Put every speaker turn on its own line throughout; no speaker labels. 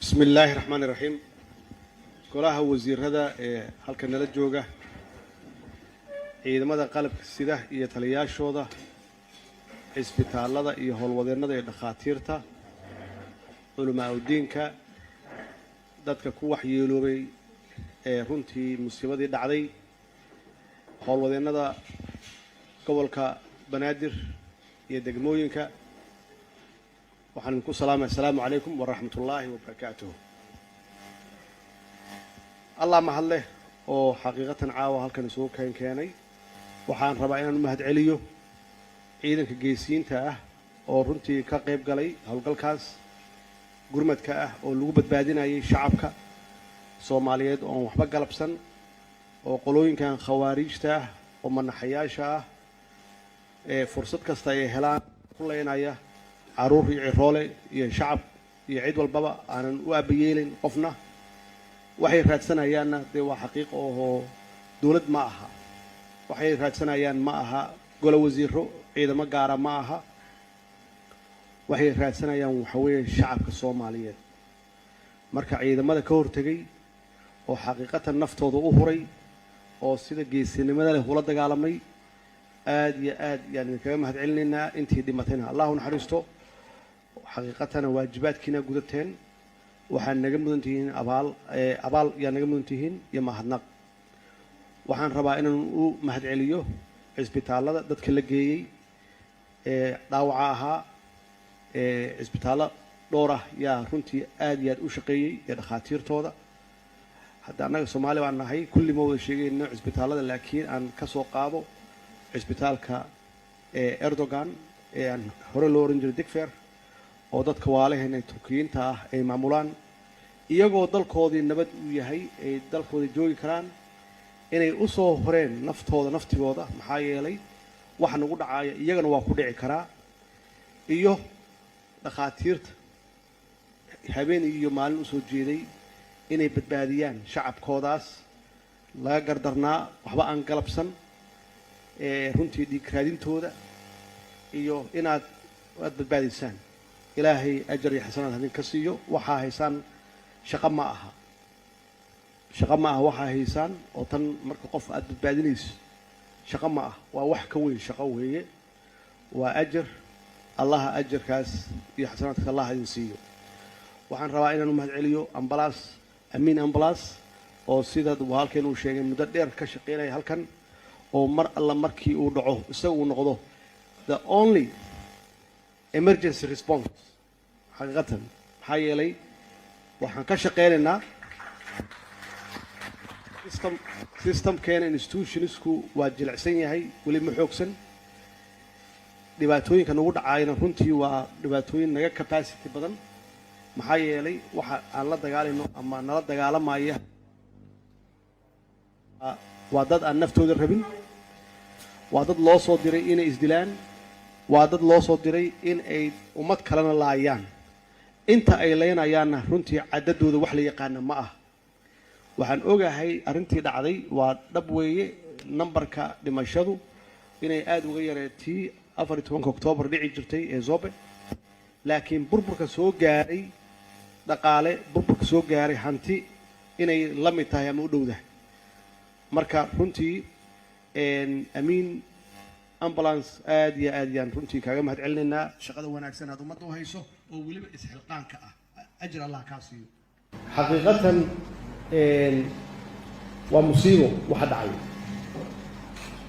Bismi illaahi raxmaani raxiim. Golaha wasiirada ee halka nala jooga, ciidamada qalabka sida iyo taliyaashooda, cisbitaallada iyo howlwadeennada iyo dhakhaatiirta, culamaa udiinka, dadka ku waxyeeloobay ee runtii musiibadii dhacday, howlwadeennada gobolka Banaadir iyo degmooyinka, waxaan idinku salaamay: assalaamu calaykum waraxmat ullaahi wabarakaatuh. Allah mahadleh oo xaqiiqatan caawa halkan isugu keenay. Waxaan rabaa inaan u mahad celiyo ciidanka geesiyiinta ah oo runtii ka qayb galay howlgalkaas gurmadka ah oo lagu badbaadinayay shacabka Soomaaliyeed oon waxba galabsan, oo qolooyinkan khawaariijta ah oo manaxayaasha ah ee fursad kasta ay helaan ku leynaya carruur iyo ciroole iyo shacab iyo cid walbaba, aanan u aabayeelin qofna. Waxay raadsanayaanna dee waa xaqiiq oo dowlad ma aha. Waxay raadsanayaan ma aha golo wasiiro, ciidamo gaara ma aha. Waxay raadsanayaan waxa weeye shacabka Soomaaliyeed. Marka ciidamada ka hortegay oo xaqiiqatan naftooda u huray oo sida geesinimada leh ula dagaalamay, aad iyo aad yaan idinkaga mahad celinaynaa. Intii dhimatayna Allah u naxariisto. Xaqiiqatana waajibaadkiina gudateen. Waxaa naga mudan tihiin abaal, abaal yaa naga mudan tihiin iyo mahadnaq. Waxaan rabaa inaan u mahad celiyo cisbitaallada dadka la geeyey ee dhaawaca ahaa. Ee cisbitaallo dhowr ah yaa runtii aad iyo aad u shaqeeyey iyo dhakhaatiirtooda. Hadda annaga Soomaali baan nahay, kulli ma wada sheegayno cisbitaallada, laakiin aan ka soo qaado cisbitaalka ee Erdogan ee aan hore loo oran jiray Digfer, oo dadka waalaheen ee Turkiyiinta ah ay maamulaan, iyagoo dalkoodii nabad uu yahay, ay dalkooda joogi karaan, inay u soo horeen naftooda, naftigooda, maxaa yeelay waxa nagu dhacaaya iyagana waa ku dhici karaa, iyo dhakhaatiirta habeen iyo maalin usoo jeeday inay badbaadiyaan shacabkoodaas laga gardarnaa, waxba aan galabsan. Runtii dhiig raadintooda iyo inaad aad badbaadaysaan, Ilaahay ajar iyo xasanaad hadin ka siiyo. Waxaa haysaan shaqo ma aha, shaqo ma aha waxaa haysaan. Oo tan marka qof aad badbaadinayso shaqo ma ah, waa wax ka weyn shaqo weeye, waa ajar. Allaha ajarkaas iyo xasanaadkaas Allah idin siiyo. Waxaan rabaa inaan u mahad celiyo ambalaas, Amiin Ambalaas, oo sida halkeen uu sheegay muddo dheer ka shaqeynaya halkan, oo mar alla markii uu dhaco isaga uu noqdo the only emergency response xaqiiqatan. Maxaa yeelay waxaan ka shaqeynaynaa system, systemkeena institutionsku waa jilicsan yahay, weli ma xoogsan. Dhibaatooyinka nagu dhacaayna runtii waa dhibaatooyin naga capacity badan, maxaa yeelay waxa aan la dagaalayno ama nala dagaalamaya waa dad aan naftooda rabin, waa dad loo soo diray inay isdilaan, waa dad loo soo diray in ay ummad kalena laayaan. Inta ay leynayaanna runtii caddadooda wax la yaqaana ma ah. Waxaan ogahay arrintii dhacday waa dhab weeye, nambarka dhimashadu inay aada uga yareetii 14-ka Oktoobar dhici jirtay ee Zobe, laakiin burburka soo gaaray dhaqaale, burburka soo gaaray hanti, inay la mid tahay ama u dhowdahay. Marka runtii Amiin Ambulance, aad iyo aad yaan runtii kaaga mahad celinaynaa shaqada wanaagsan aad ummadda u hayso oo weliba isxilqaanka ah. Ajir Allah kaa siiyo. Xaqiiqatan waa musiibo waxa dhacay.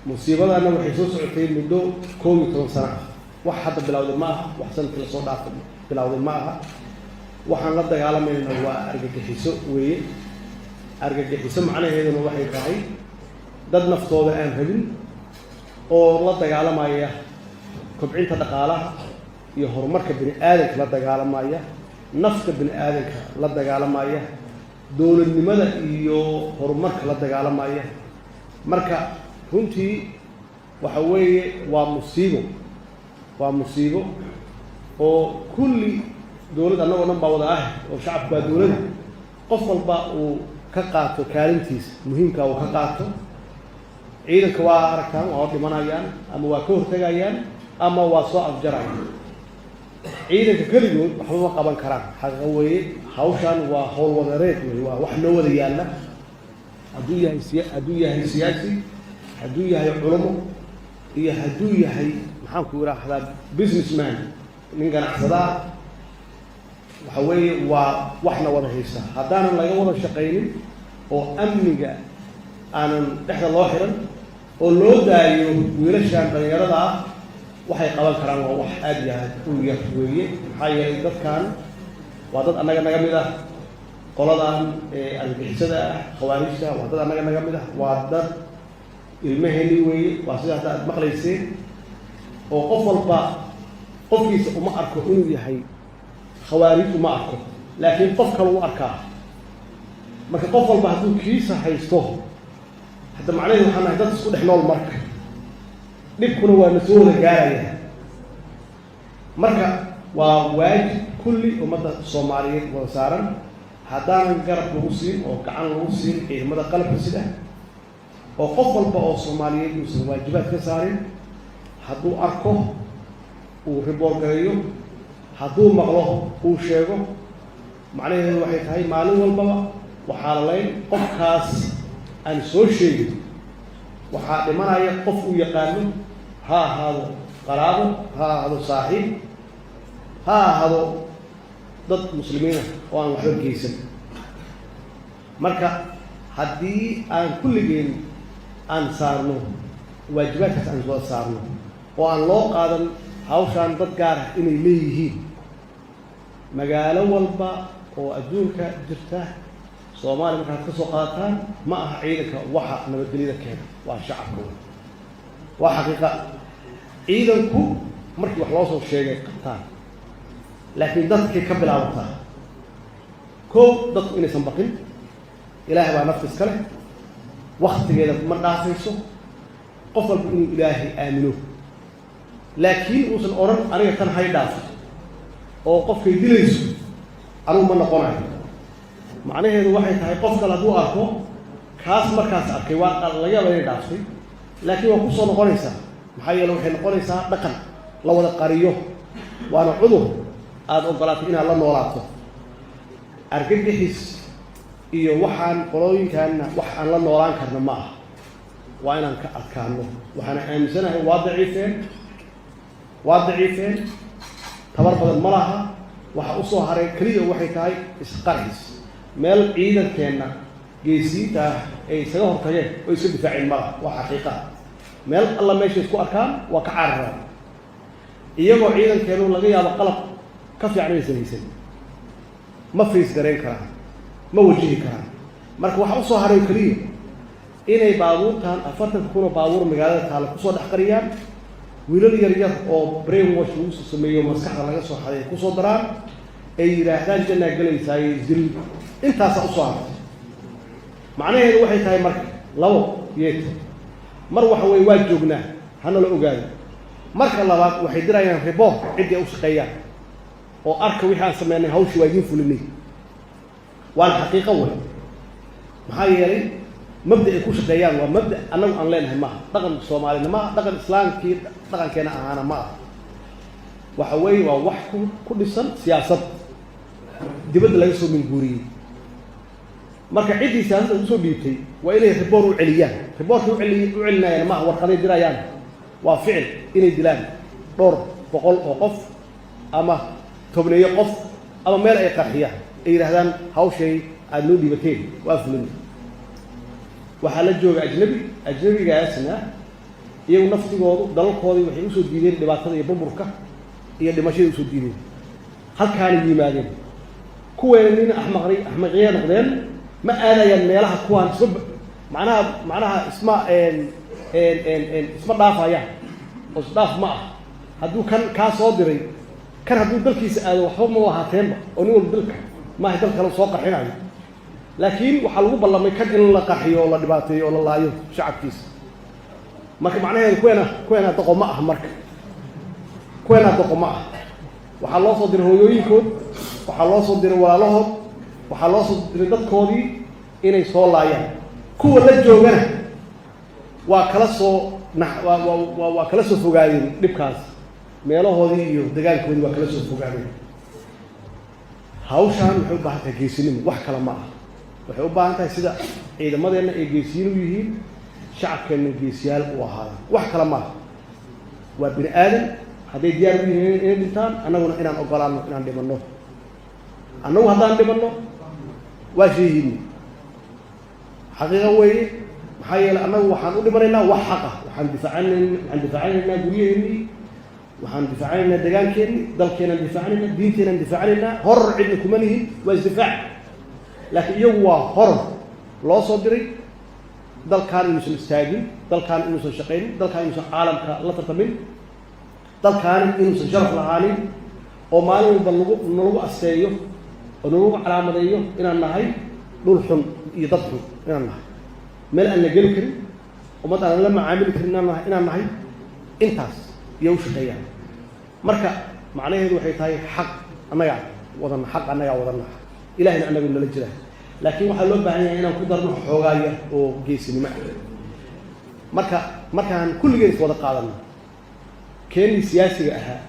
Musiibadana waxay soo socotay muddo 11 sano ah. Wax hadda bilowday ma aha, wax sanadkii lasoo dhaafay bilowday ma aha. Waxaan la dagaalamayna waa argagixiso weeye. Argagixiso macnaheeduna waxay tahay dad naftooda aan rabin oo la dagaalamaya kobcinta dhaqaalaha iyo horumarka bini aadanka, la dagaalamaya nafta bini aadanka, la dagaalamaya dowladnimada iyo horumarka la dagaalamaya. Marka runtii waxa weeye waa musiibo, waa musiibo oo kulli dowlad annagoo dhan baa wada ah, oo shacabku waa dowladda, qof walba uu ka qaato kaalintiisa muhiimka uu ka qaato. Ciidanka waa aragtaan, waa dhimanayaan ama waa ka hortegayaan ama waa soo afjarayaan. Ciidanka keligood waxba ma qaban karaan, xaqiiqo weeye. Hawshan waa howl wadareed wey, waa wax noo wada yaalla. Hadduu yahay siyaasi, hadduu yahay culamo iyo hadduu yahay, maxaan ku idhaahdaa, businessman, nin ganacsadaa, waxa weeye waa waxna wada haysta. Haddaanan laga wada shaqaynin oo amniga aanan dhexda loo xiran oo loo daayo wiilashan dhalinyarada ah, waxay qaban karaan waa wax aada iyo aad u yar weeye. Maxaa yeelay, dadkan waa dad annaga naga mid ah. Qoladan argagixisada ah, khawaarijta, waa dad annaga naga mid ah, waa dad ilmaheeni weeye. Waa sida hadda aad maqlayseen oo qof walba qofkiisa uma arko inuu yahay khawaarij, uma arko, laakiin qof kale u arkaa. Marka qof walba hadduu kiisa haysto, hadda macnaheedu waxaan nahay dad isku dhex nool. Marka dhibkuna waa na soo wada gaaraya. Marka waa waajib kulli ummadda Soomaaliyeed wada saaran. Haddaanan garab lagu siin oo gacan lagu siin ciidamada qalabka sida, oo qof walba oo Soomaaliyeed uusan waajibaad ka saarin, hadduu arko uu report gareeyo, hadduu maqlo uu sheego, macnaheedu waxay tahay maalin walbaba waxaa la layn qofkaas aan soo sheegin. Waxaa dhimanaya qof uu yaqaano, ha ahaado qaraabo, ha ahaado saaxiib, ha ahaado dad muslimiina oo aan waxba geysan. Marka haddii aan kulligeen aan saarno waajibaadkaas, aan wada saarno oo aan loo qaadan hawshaan dad gaar ah inay leeyihiin, magaalo walba oo adduunka jirta, Soomaaliya markaad ka soo qaadataan, ma aha ciidanka waxa nabadgelyada keena, waa shacabka wey, waa xaqiiqa. Ciidanku markii wax loo soo sheegay qabtaan, laakiin dadkay ka bilaabataa. Kow, dadku inaysan baqin. Ilaahay baa nafta iska leh, waktigeeda ma dhaafayso. Qof walba inuu Ilaahay aamino, laakiin uusan odhan "Aniga tan hay dhaafo oo qofkay dilayso anigu ma noqonayo." Macnaheedu waxay tahay, qof kale hadduu arko, kaas markaas arkay, waa laga yaaba inay dhaaftay, laakiin waa kusoo noqonaysaa. Maxaa yeele, waxay noqonaysaa dhaqan la wada qariyo, waana cudur aada ogolaatay inaad la noolaato. Argagixis iyo waxaan qolooyinkaanna wax aan la noolaan karna ma aha, waa inaan ka adkaano. Waxaana aaminsanahay waa daciifeen, waa daciifeen, tabar badan ma laha. Waxa usoo haray keliya waxay tahay isqarxis. Meel ciidankeenna geesiinta ah ay isaga hortageen oo iska difaaceen ma laha, waa xaqiiqa. Meel alla meeshay isku arkaan waa ka cararaan, iyagoo ciidankeenu laga yaabo qalab ka fiican inaysan haysan. Ma face garayn karaan, ma wajihi karaan. Marka waxa usoo haray keliya inay baabuurtan 40,000 oo baabuur magaalada taalla kusoo dhex qariyaan, wiilal yar yar oo brain wash lagu soo sameeyo, maskaxda laga soo xaday, kusoo daraan, ay yidhaahdaan "Jannaa gelaysaayo, isdil." Intaasaa usoo hartay. Macnaheedu waxay tahay marka labo yeet mar waxa weye waa joognaa, hana la ogaado. Marka labaad, waxay dirayaan report ciddii ay u shaqeeyaan oo arka wixii aan sameynay, hawshii waa idiin fulinay. Waana xaqiiqo wey. Maxaa yeelay, mabda ay ku shaqeeyaan waa mabda annagu aan leenahay maaha, dhaqan Soomaalina maaha, dhaqan Islaamkii dhaqankeena ahaana ma aha. Waxa weeye waa wax ku dhisan siyaasad dibadda laga soo minguuriyey. Marka ciddii siyaasadda usoo dhiibtay waa inay report u celiyaan. Reportkay u celinayaan maaha warqaday dirayaan, waa ficil, inay dilaan dhowr boqol oo qof ama tobneeyo qof ama meel ay qarxiyaan, ay yidhahdaan "Hawshay aada noo dhiibateen waa fulin." Waxaa la jooga ajnabi. Ajnabigaasna iyagu naftigoodu dalalkoodii waxay usoo diideen dhibaatada iyo burburka iyo dhimashadii usoo diideen, halkaanay yimaadeen. Kuweena nin axmaqri axmaqiya noqdeen, ma aadayaan meelaha kuwaan isma macnaha isma dhaafayaan oo isdhaaf ma ah. Hadduu kan kaa soo diray, kan hadduu dalkiisa aado, waxba ma ahaateenba, oo nin walba dalka maaha dal kale soo qarxinayo. Laakiin waxaa lagu ballamay kan in la qarxiyo oo la dhibaateeyo oo la laayo shacabkiisa. Marka macnaheedu kuweena doqo ma ah. Marka kuweena doqo ma ah. Waxaa loo soo diray hooyooyinkood, waxaa loo soo diray walaalahood, waxaa loo soo diray dadkoodii inay soo laayaan. Kuwa la joogana waa kala soo na waa waa waa kala soo fogaadeen dhibkaas. Meelahoodii iyo degaankoodii waa kala soo fogaadeen. Hawshaan waxay u baahan tahay geesinimo, wax kale ma ah. Waxay u baahan tahay sida ciidamadeenna ay geesiyiin u yihiin, shacabkeenna geesiyaal u ahaadaan. Wax kale ma aha. Waa bini aadan. Hadday diyaar u yihiin inay dhintaan, annaguna inaan ogolaano inaan dhimanno. Annagu haddaan dhimanno waa shahiidni, xaqiiqa weeye. Maxaa yeelay, annagu waxaan u dhimanaynaa wax xaq ah. Waxaan difaacanaynaa guryaheennii, waxaan difaacanaynaa degaankeennii, dalkeenaan difaacanaynaa, diinteenaan difaacanaynaa. Horor cidna kuma nihin, waa isdifaac. Laakiin iyagu waa horor loo soo diray dalkaan inuusan istaagin, dalkaan inuusan shaqaynin, dalkaan inuusan caalamka la tartamin, dalkaani inuusan sharaf lahaanin, oo maalin walba lagu nalagu asteeyo oo nalagu calaamadeeyo inaan nahay dhul xun iyo dad xun, inaan nahay meel aan la geli karin, ummad aan la macaamili karin inaan nahay. Intaas iyo u shaqeeyaan. Marka macnaheedu waxay tahay xaq annagaa wadana, xaq annagaa wadana, Ilahayna annagu nala jira. Laakiin waxaa loo baahan yahay inaan ku darno xoogaa yar oo geesinimo ah. Marka markaan kulligeen is wada qaadano, keenii siyaasiga ahaa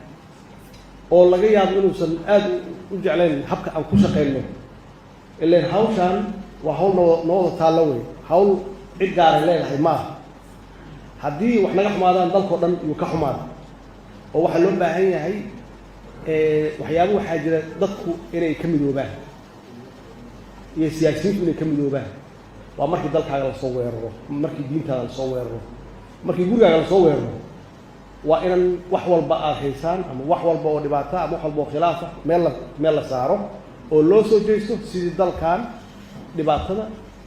oo laga yaabo inuusan aada u jeclayn habka aan ku shaqayno, ileen hawshaan waa hawl noo wada taallo wey, hawl cid gaaray leedahay ma aha. Haddii wax naga xumaadaan, dalkao dhan yuu ka xumaada. Oo waxaa loo baahan yahay waxyaaba waxaa jira dadku inay ka midoobaan iyo siyaasiyiintu inay ka midoobaan. Waa markii dalkaaga lasoo weeraro, markii diintaada lasoo weeraro, markii gurigaaga lasoo weeraro. Waa inan wax walba aada haysaan ama wax walba oo dhibaata ama wax walba oo khilaafa meel la saaro oo loo soo jeesto sidii dalkan dhibaatada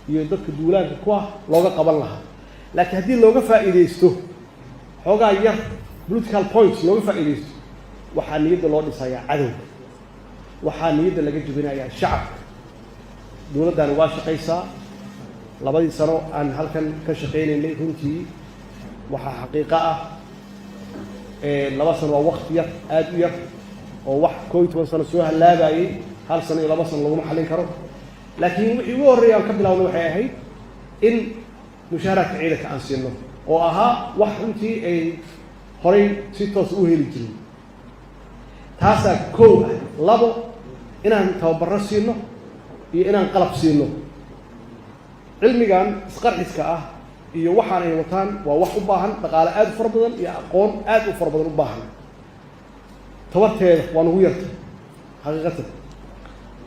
iyo dadka duulaanka ku ah looga qaban lahaa. Laakiin haddii looga faa'iidaysto xoogaa yar political points looga faa'iidaysto, waxaa niyadda loo dhisayaa cadowga, waxaa niyadda laga jebinayaa shacabka. Dowladdani waa shaqaysaa. 2dii sano aan halkan ka shaqaynaynay, runtii waxaa xaqiiqo ah, 2 sano waa wakti yar, aada u yar, oo wax 11 sano soo hallaabayay hal sano iyo 2 sano laguma xallin karo. Laakiin wixii ugu horreeya aan ka bilowna waxay ahayd in mushaaraadka ciidanka aan siino, oo ahaa wax runtii ay horay si toos u heli jirin. Taasaa kow ah. Labo, inaan tababarro siino iyo inaan qalab siino. Cilmigan isqarxiska ah iyo waxaan ay wataan waa wax u baahan dhaqaale aada u fara badan iyo aqoon aada u fara badan u baahan. Tabarteeda waa nagu yarta xaqiiqatan.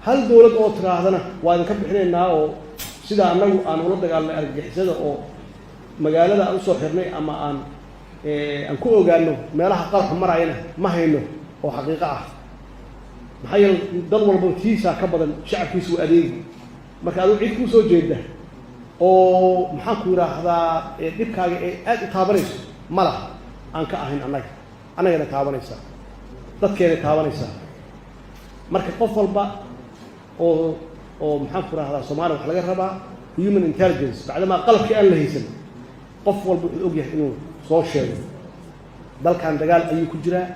Hal dowlad oo tiraahdana waa idinka bixinaynaa, oo sida annagu aan ula dagaalnay argagixisada oo magaalada aan usoo xirnay ama aan ku ogaano meelaha qaraxu marayana, ma hayno oo xaqiiqo ah. Maxaa yeele, dal walba tiisaa ka badan shacabkiisu u adeegi. Marka aduu cid kuu soo jeeda oo, maxaan ku yidhaahdaa, dhibkaaga ee aada u taabanayso ma laha aan ka ahayn annaga. Annagana taabanaysaa, dadkeena taabanaysaa. Marka qof walba oo maxaan ku rahdaa, Soomaaliya waxa laga rabaa human intelligence. Bacdamaa qalabkii aan la haysan, qof walba wuxuu og yahay inuu soo sheego. Dalkan dagaal ayuu ku jiraa,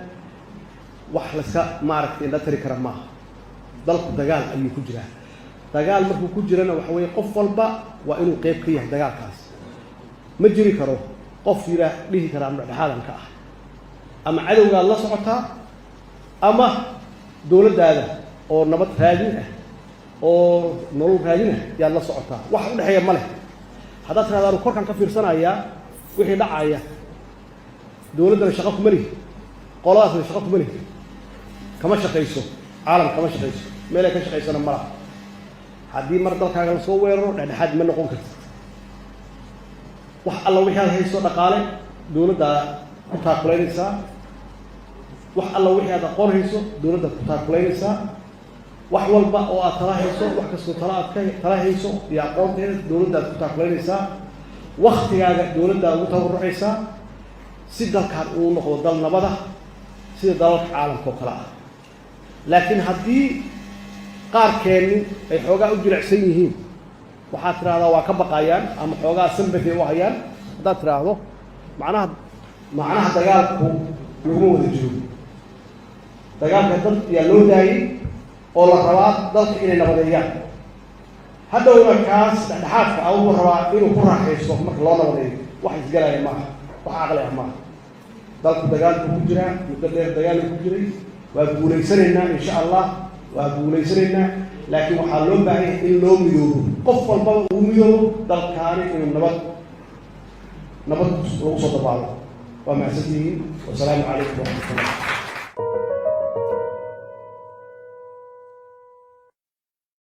wax laska maaragtay indha tari kara maaha. Dalku dagaal ayuu ku jiraa. Dagaal markuu ku jirana, waxa weeye qof walba waa inuu qeyb ka yahay dagaalkaas. Ma jiri karo qof yiraa dhihi karaa dhexdhexaadan ka ah. Ama cadowgaad la socotaa ama dowladdaada oo nabad raadin ah oo nolol raadin ah yaad la socotaa. Wax u dhexeeya ma leh. Haddaad tirahda anu korkaan ka fiirsanayaa wixii dhacaya, dowladdana shaqo kuma lihi, qoladaasna shaqo kuma lihi, kama shaqayso. Caalam kama shaqayso, meelay ka shaqaysana ma laha. Haddii mar dalkaaga lasoo weeraro, dhexdhexaad ma noqon kartid. Wax alla wixii aad hayso dhaqaale dowladdaa ku taakulaynaysaa, wax alla wixii aad aqoon hayso dowladdaad ku taakulaynaysaa, wax walba oo aad tala hayso, wax kastoo tala aad ka tala hayso iyo aqoonteeda dowladdaad ku taakulaynaysaa, waktigaaga dowladdaa ugu tabarucaysaa, si dalkan uu noqdo dal nabada sida dalalka caalamka oo kale ah. Laakiin haddii qaarkeennu ay xoogaa u jilicsan yihiin, waxaad tidhahdaa waa ka baqayaan ama xoogaa sympathy u hayaan, haddaad tidhaahdo, macnaha dagaalku laguma wada jiro. Dagaalka dad yaa loo daayey oo la rabaa dalka inay nabadeeyaan. Hadhowna kaas dhexdhexaadka ah wuxuu rabaa inuu ku raaxaysto marka loo nabadeeyo. Wax isgalaya maaha, wax caqli ah maaha. Dalku dagaal buu ku jiraa, muddo dheer dagaal ku jiray. Waa guulaysanaynaa, insha Allah, waa guulaysanaynaa, laakiin waxaa loo baahan yahay in loo midoobo, qof walbaba uu midoobo dalkaani inuu nabad lagu soo dabaalo. Waa mahadsantihiin. Wasalaamu calaykum waraxmatullah.